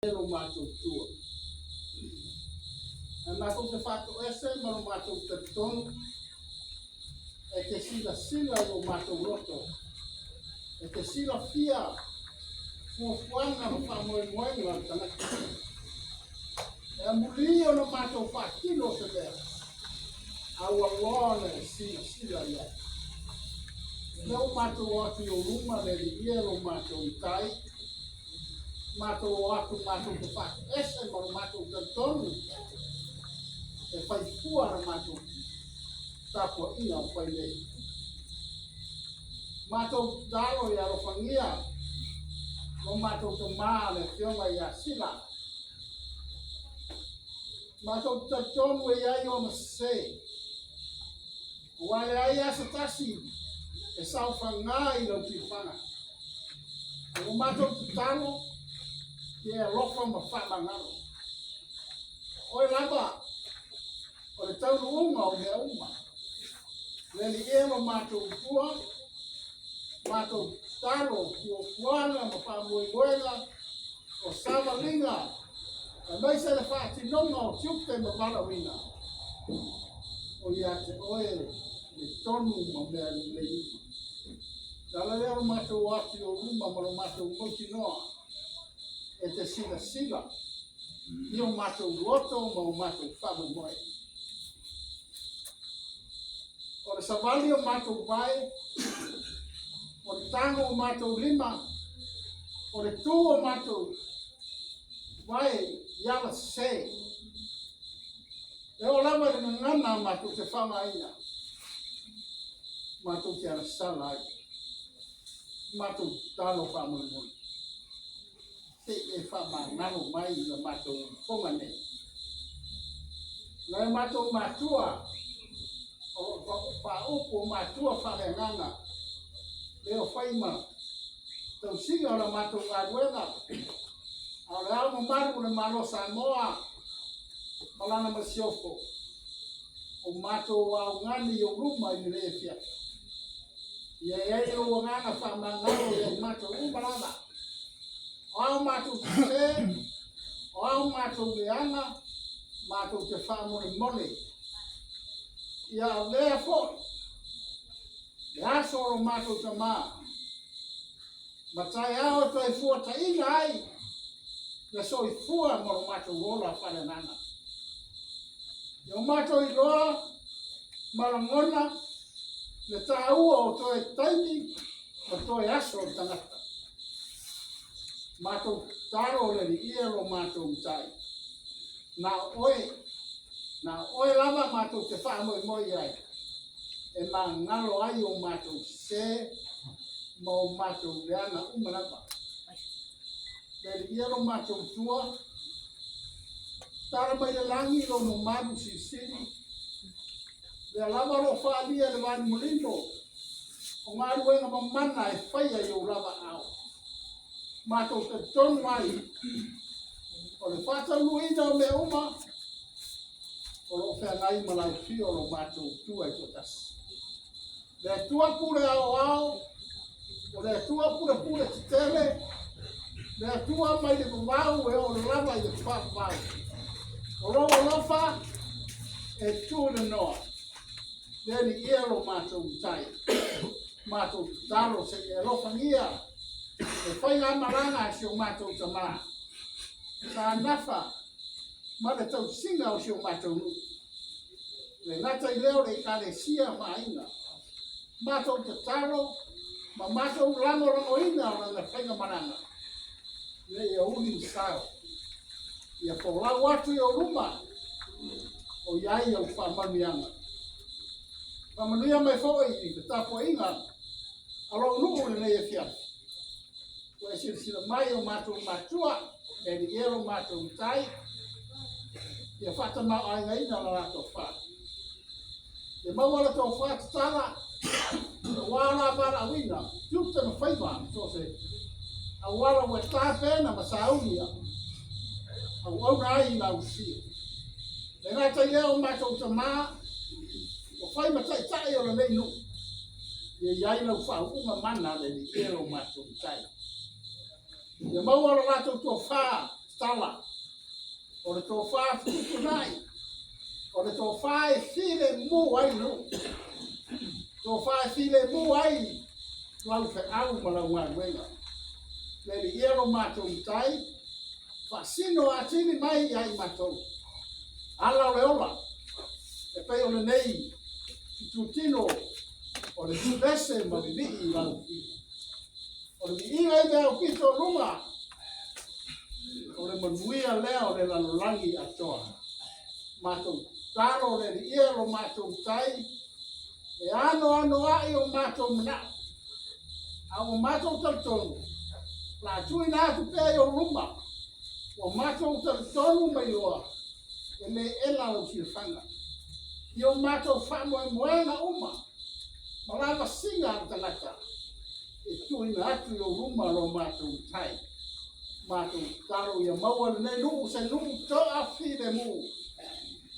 Lo matou tua. Ae matou te faatoese ma lo matou talitonu e te silasila i o matou loto, e te silafia fuafuaga ma faamoemoega o le tagata. E amuli ona matou faatino se mea, a ua loa ona e silasila i ai. Lea ua matou o atu i ou luma le Alii e, lo matou Matai, matou o atu matou te faatoese ma lo matou talitonu e fai fua la matou tapuaiga o fai nei. Matou tatalo ia alofagia lo matou tamā le afioga ia Sila. Matou te talitonu e i ai ona sese. Aua e leai lava se tasi e saofaga i lau silafaga. Ua matou tatalo ia e alofa ma faamagalo. Oe lava o le taunuuga o mea uma. Le Alii e, lo matou Atua, matou tatalo, fuafuaga ma faamoemoega o savaliga, aemaise le faatinoga o tiute ma valaauina, o ia te oe le tonu ma mea lelei uma. Le ala lea o lo matou o atu i ou luma ma lo matou mautinoa e te silasila i o matou loto ma o matou faamoemoe. O le savali o matou vae, o le tago o matou lima, o le tu o matou vae i ala sese. E oo lava i le gagana matou te faaaogaina, matou te alasala ai, matou tatalo faamolemole. Se i e faamagalo mai i la matou fofoga nei. Nai o matou matua, o lo o faaupu o matua faaleagaga, le o fai ma tausiga o la matou galuega, a o le ao mamalu o le Malo Samoa ma lana masiofo, o matou augani i ou luma i lenei afiafi. Ia i ai lou agaga faamagalo ia i matou uma lava. O a o matou sese, o a o matou leaga, matou te faamolemole. Ia avea foi le aso o lo matou tamā ma taeao e toe fuataina ai le soifua ma lo matou ola faaleagaga. Ia o matou iloa ma lagona le taua o toe taimi ma toe aso o le tagata. Matou tatalo le Alii e, lo matou Matai. Na o oe, na o oe lava matou te faamoemoe i ai, e magalo ai o matou sese ma o matou leaga uma lava. Le Alii e, lo matou Atua, tala mai le lagi lou mamalu silisili, lea lava o lo o faaalia i le valimolimo o galuega mamana e faia i ou lava ao. Matou talitonu ai o le faataunuuina o mea uma o lo o feagai ma laufia o lo matou Atua e toatasi. Le Atua pule aoao, o le Atua pulepule tetele, le Atua mai le vavau e oo lava i le faavavau. O lou alofa e tu i le noa. Le Alii e, lo matou Matai, matou tatalo se i e alofagia le faigamalaga a si o matou tamā sa nafa ma le tausiga o si o matou nuu. Le gata i lea o le Ekalesia ma aiga. Matou tatalo ma matou lagolagoina lana faigamalaga ina ia uli le sao, ia folau atu i ou luma o i ai au faamanuiaga. Faamanuia mai foi i le tapuaiga a lou nuu i lenei afiafi. Ua e silasila mai o matou matua, e Alii e, lo matou Matai, ia faatamaoaigaina la latou fa. Ia maua la tofa tatala, aua la valaauina, tiute ma faiva, so o se auala ua e tapena ma saunia, auauna ai i lau fia. Le gata i lea o matou tamā, ua fai ma taitai o lenei nuu, ia i ai lau faauuga mana le Alii e, lo matou Matai. Ia maua lo latou tofa. tatala, o le tofa fetuutuunai, o le tofa e filemu ai le nuu, tofa e filemu ai lau feau ma lau galuega. Le Alii e lo matou Matai, faasino atili mai ia i matou ala o le ola, e pei o lenei itutino o le vevese ma vivii i lau viiga. O le viiga i mea aupito o luga, o le manuia lea o le lalolagi atoa. Matou tatalo le Alii e lo matou Matai, e anoanoai o matou manao, a ua matou talitonu, o le a tuuina atu pea i ou luma, ua matou talitonu ma iloa, e le ela lau silafaga. I o matou faamoemoega uma ma lavasiga a le tagata, e tuuina atu i ou luma lo matou Matai. Matou tatalo ia maua lenei nuu se nuu toafilemu,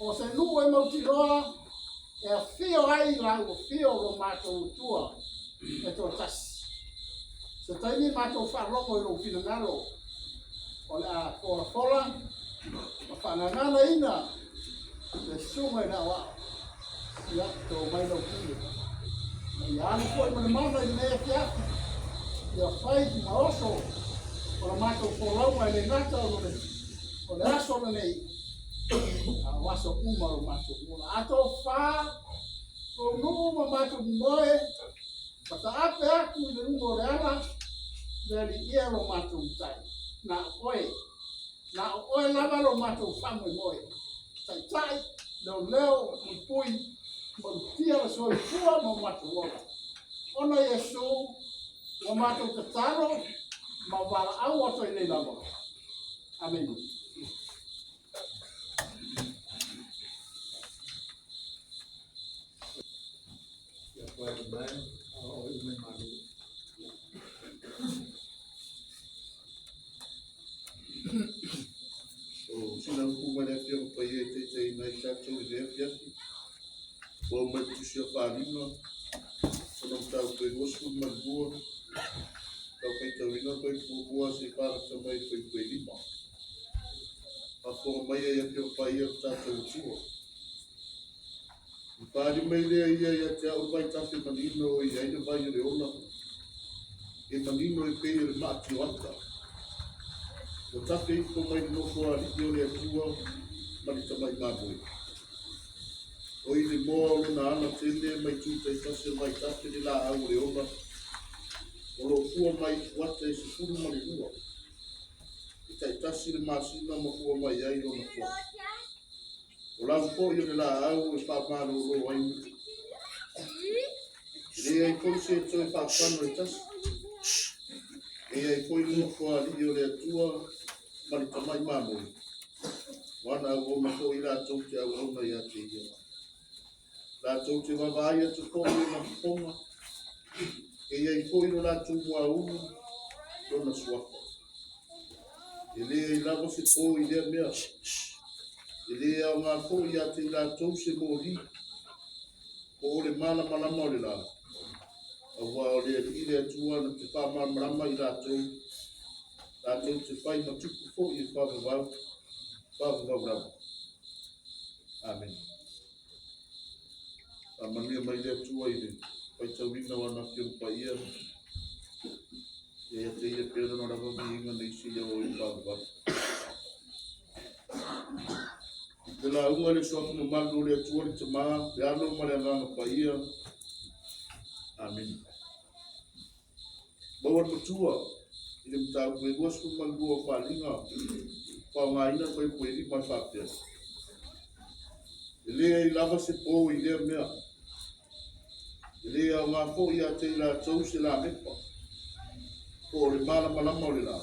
o se nuu e mautiloa e afio ai lau afio lo matou Atua e toatasi. Se taimi matou faalogo i lou finagalo, o le a folafola ma faagaganaina le susuga i le aoao. Ia, to mai lau pule. Ma ia alu foi ma le mana i lenei afiafi. Ia fai ma oso o la matou folauga e le gata o le, o le aso lenei, a o aso uma o lo matou ola. A tofa, lou nuu ma matou momoe, ma taape atu i le luga o le ala, le Alii e lo matou Matai. Na o oe, na o oe lava lo matou faamoemoe. Taitai, leoleo, puipui, malutia le soifua ma o matou ola. Ona Iesu, ua matou tatalo ma valaau atu ai nei lava. Amene. Ia pae mai, a o i mai malu. O sina upu mai le Afioga Paia e taitaiina ai tatou i lenei afiafi. Ua oo mai le Tusi o Faaaliga, ona mataupu e 22, tau faitauina le fuaiupu muamua seia faalata mai le fuaiupu e 5. Faafofoga mai e Afioga Paia lo tatou Atua. Ona faaali mai lea ia ia te au le vaitafe manino e i ai le vai o le ola, e manino e pei o le maa tioata. Ua tafe ifo mai le nofoalii o le Atua ma le Tamai Mamoe. O i le moa o lona ala tele mai itu taitasi o le vaitafe le laau o le ola, o lo o fua mai i fuata e 12, e taitasi le masina ma fua mai ai lona fuata. O lau foi o le laau e faamalolo ai nuu. E leai foi se toe faapano e tasi. E i ai foi le Nofoalii o le Atua ma le Tamai Mamoe, o ana auauna foi latou te auauna ia te ia. Latou te vaavaai atu foi i ona fofoga, e i ai foi lo latou muaulu lona suafa. E leai lava se po i lea mea. E le aoga foi ia te i latou se moli, po o le malamalama o le la, aua o le Alii le Atua na te faamalamalama i latou, latou te fai ma tupu foi e faavavau, faavavau lava. Amene. Faamanuia mai le Atua i le faitauina o ana Afioga Paia. Ia ia te ia pea lona lava viiga nei seia oo i le faavavau. Le lauga i le suafa mamalu o le Atua le Tama, le Alo ma le Agaga Paia. Amene. Maua le Matua i le mataupu e 22 o Faaaliga, faaaogaina le fuaiupu e 5 e faapea, E leai lava se po i lea mea, e le aoga foi ia te i latou se lamepa, po o le malamalama o le la,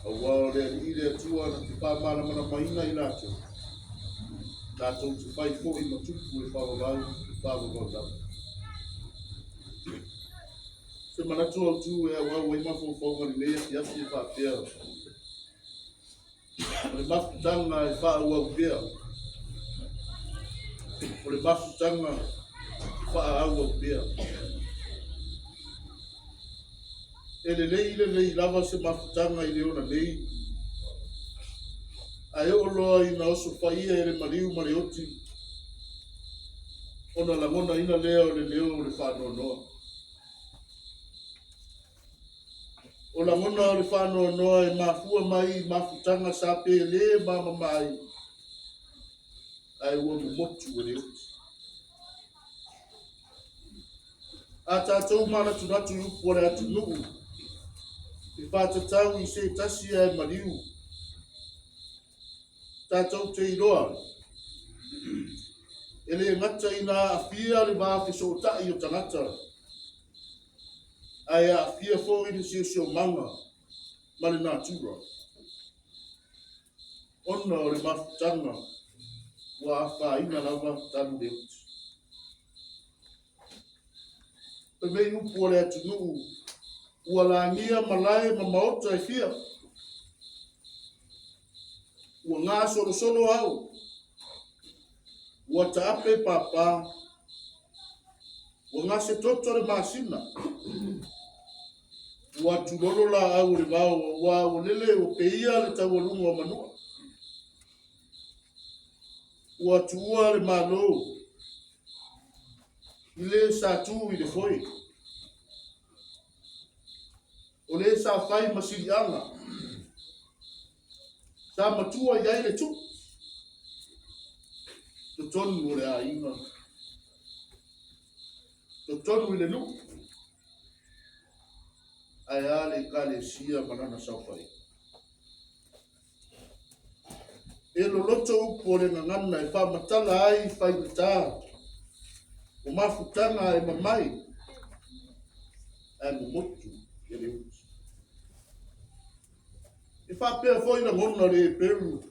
aua o le Alii le Atua na te faamalamalamaina i latou, latou te fai foi ma tupu e faavavau, faavavau lava. Se manatu autu e auau ai mafaufauga i lenei afiafi e faapea, O le mafutaga e faaauau pea. O le mafutaga e faaauau pea. E lelei lelei lava se mafutaga i le ola nei, Ae oo loa ina osofaia e le maliu ma le oti, ona lagonaina lea o le leo o le faanoanoa. O lagona o le faanoanoa e mafua mai i mafutaga sa pele ma mama ai, ae ua momotu e le oti. A tatou manatunatu i upu a le atunuu, e faatatau i se tasi ae maliu, tatou te iloa e le gata ina aafia le va fesootai o tagata, ae aafia foi le siosiomaga ma le natura, ona o le mafutaga ua afaina lava talu le oti. Fai mai upu a le atunuu, ua lagia malae ma maota e fia, ua gasolosolo ao, ua taape papa, ua gasetoto le masina, ua tulolo laau o le vao, aua ua lele ua peia le taualuga o manua, ua tuua le Malo i le sa tu i le foe, o le sa fai ma siliaga, sa matua i ai le tuu, totonu o le aiga, totonu i le nuu, ae a le Ekalesia ma lana saofaiga. E loloto upu o le gagana e faamatala ai faigata o mafutaga e mamae ae momotu e le oti. E faapea foi lagona o le Eperu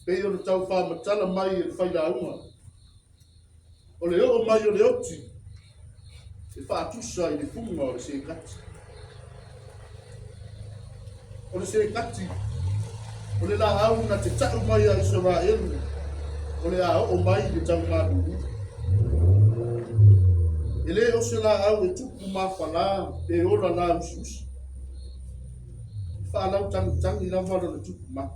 pei ona tau faamatala mai e le failauga. O le oo mai o le oti e faatusa i le fuga o le sekati. O le sekati, o le laau na te tau mai a Isaraelu o le a oo mai le taumalulu. E le o se laau e tupu mafala pe ola lausiusi. E faalautagitagi lava lona tupu mai.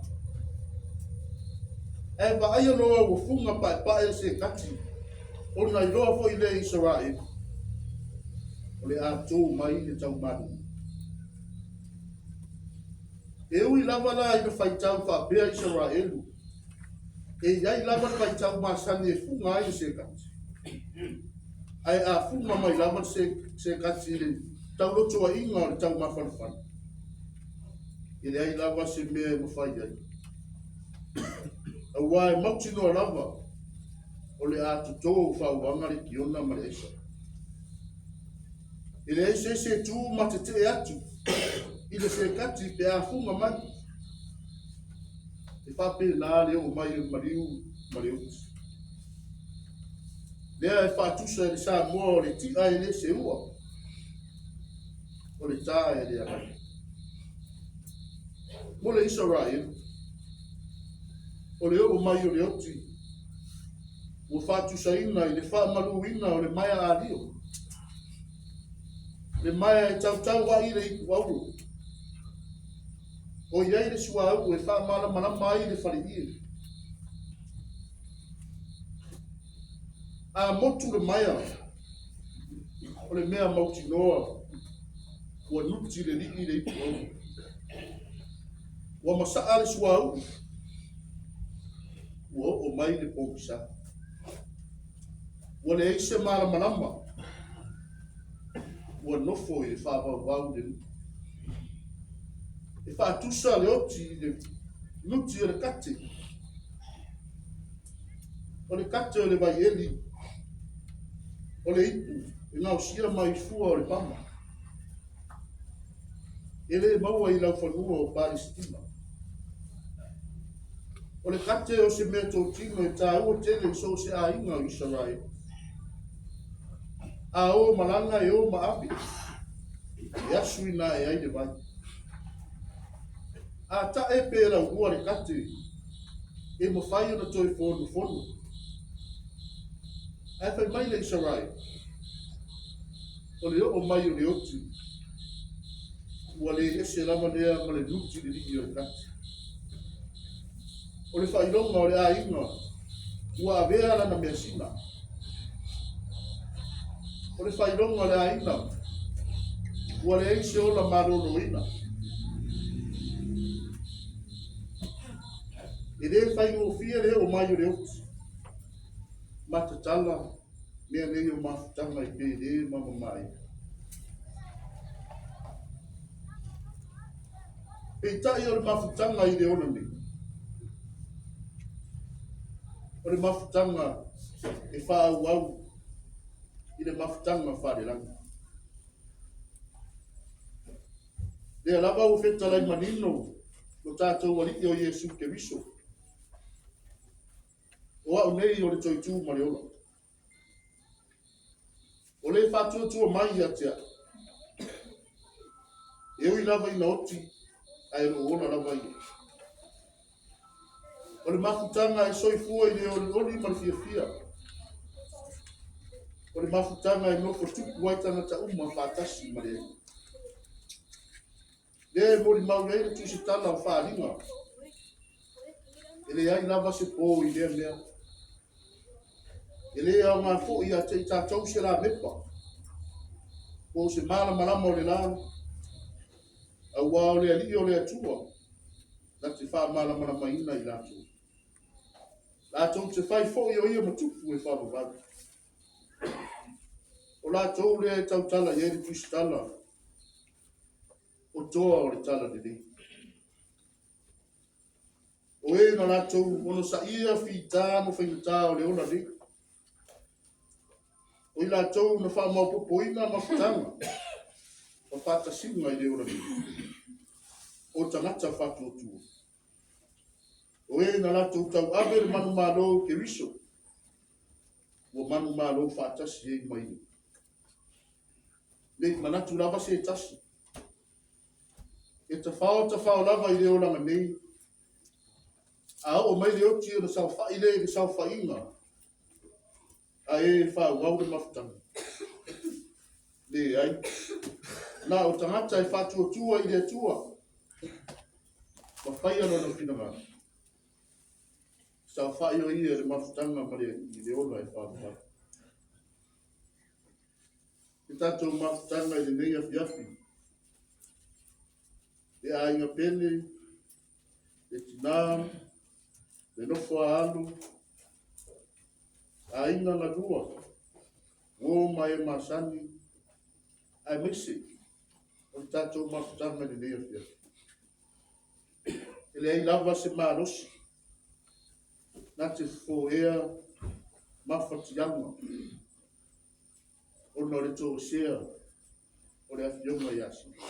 Ae vaaia loa ua fuga paepae le sekati, ona iloa foi lea e Isaraelu, o le a tō mai le taumalulu. E ui lava la ina faitau faapea Isaraelu, e i ai lava le vaitau masani e fuga ai le sekati. Ae a fuga mai lava le sekati i le taulotoaiga o le taumafanafana, e leai lava se mea e mafai ai. Aua e mautinoa lava o le a totō faauaga le kiona ma le aisa. E leai se isi e tu ma tetee atu i le sekati pe a fuga mai. E faapena le oo mai o le maliu ma le oti. Lea e faatusa e le Samoa o le ti'a e le seua, o le tā e le agai. Mo le Isaraelu, o le oo mai o le oti ua faatusaina i le faamaluina o le maea alio, le maea e tautau ai le ipu auro, o i ai le suauu e faamalamalama ai le faleie. A motu le maea, o le mea mautinoa ua nuti le lii le ipu auro. Ua masaa le suauu, ua oo mai le pogisa. Ua leai se malamalama, ua nofo i le faavauvau le nuu. E faatusa le oti i le nuti o le kate. O le kate o le vaieli, o le ipu e gaosia mai fua o le pama. E le maua i laufanua o Palesitina. O le kate o se meatotino e taua tele i so o se aiga o Isaraelu. A o malaga e o ma ave, e asu ina ae ai le vai. A ta'e pe laulua le kate, e mafai ona toe fonofono. Ae fai mai le Isaraelu, o le oo mai o le oti, ua le ese lava lea ma le nuti liligi o le kate. O le faailoga o le aiga ua avea lana measina. O le faailoga o le aiga ua leai se ola maloloina. E le faigofie le oo mai o le oti. Matatala mea nei o mafutaga i pele ma mamae. Peitai o le mafutaga i le ola nei, o le mafutaga e faaauau i le mafutaga faalelagi. Lea lava ua fetalai manino lo tatou Alii o Iesu Keriso, o au nei o le toitu ma le ola. O le faatuatua mai ia te au, e ui lava ina oti, ae o lo o ola lava ia. O le mafutaga e soifua i le olioli ma le fiafia. O le mafutaga e nofo tupu ai tagata uma faatasi ma le Alii. Lea e molimau i ai le tusitala o Faaaliga, e leai lava se po i lea mea. E le aoga foi ia te i tatou se lamepa po o se malamalama o le la, aua o le Alii o le Atua na te faamalamalamaina i latou. Latou te fai foi o ia ma tupu e faavavau. O latou lea e tautala i ai le tusitala o toa o le Talalelei. O e na latou onosaia fita ma faigata o le ola nei. O i latou na faamaopopoina mafutaga ma faatasiga i le ola nei. O tagata faatuatua. O e na latou tauave le manumalo i Keriso, ua manumalo faatasi ai ma ia. Ne i manatu lava se tasi, e tafao tafao lava i le olaga nei, a oo mai le oti ona saofai lea i le saofaiga a e faaauau le mafutaga. Leai, na o tagata e faatuatua i le Atua ma faia lona finagalo. Saofai o ia i le mafutaga ma le Alii i le ola e faavavau. Le tatou mafutaga i lenei afiafi, le aiga pele, le tina, le nofo a alo, aiga na lua, uo ma e masani, aemaise o le tatou mafutaga i lenei afiafi. E leai lava se malosi na te fofoea mafatiaga ona o le toesea o le Afioga ia Sila.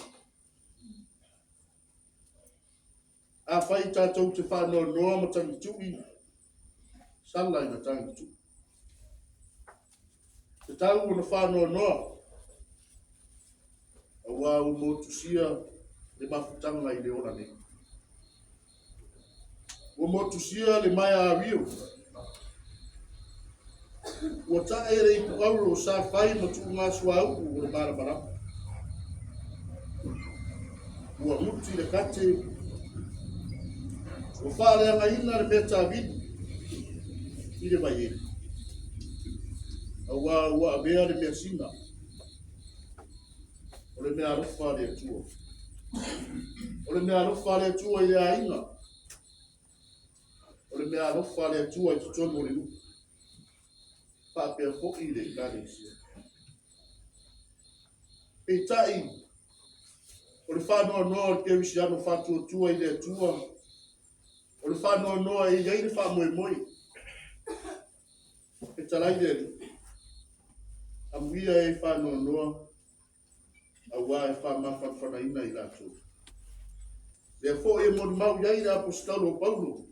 Afai tatou te faanoanoa ma tagitui, sala ina tagitui. Tatau ona faanoanoa, aua ua motusia le mafutaga i le ola nei. Ua motusia le maea amio. Ua tae le ipuauro sa fai ma tuugasuauu o le malamalama. Ua guti le kate, ua faaleagaina le mea tavili i le vaieli, aua ua avea le measina o le meaalofa a le Atua. O le meaalofa a le Atua i le aiga, o le meaalofa a le Atua i totonu o le nuu, faapea foi le Ekalesia. Peitai, o le faanoanoa o le kerisiano faatuatua i le Atua, o le faanoanoa e i ai le faamoemoe. Fetalai le Alii, amuia e faanoanoa, aua e faamafanafanaina i latou. Lea foi e molimau i ai le aposetalo o Paulo,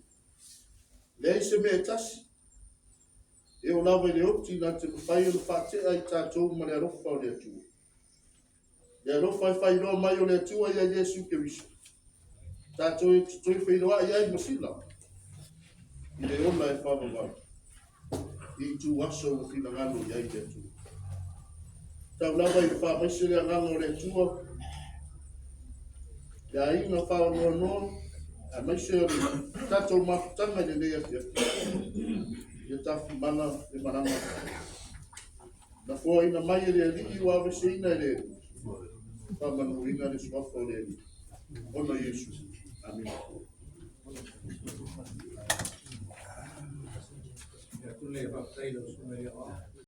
leai se mea e tasi, e oo lava i le oti na te mafai ona faatea i tatou ma le alofa o le Atua. Le alofa e faailoa mai o le Atua ia Iesu Keriso, tatou e toe feiloai ai ma Sila i le ola e faavavau i ituaso ua finagalo i ai le Atua. Tau lava ina faamaise le agaga o le Atua, le aiga faanoanoa, Aemaise o le tatou mafutaga i lenei afiafi. Ia tafimala le malaga. Na foaina mai e le Alii ua aveseina e le Alii. Faamanuina le suafa o le Alii. Ona Iesu. Amene. Le faafetai i lau Susuga i le Aoao.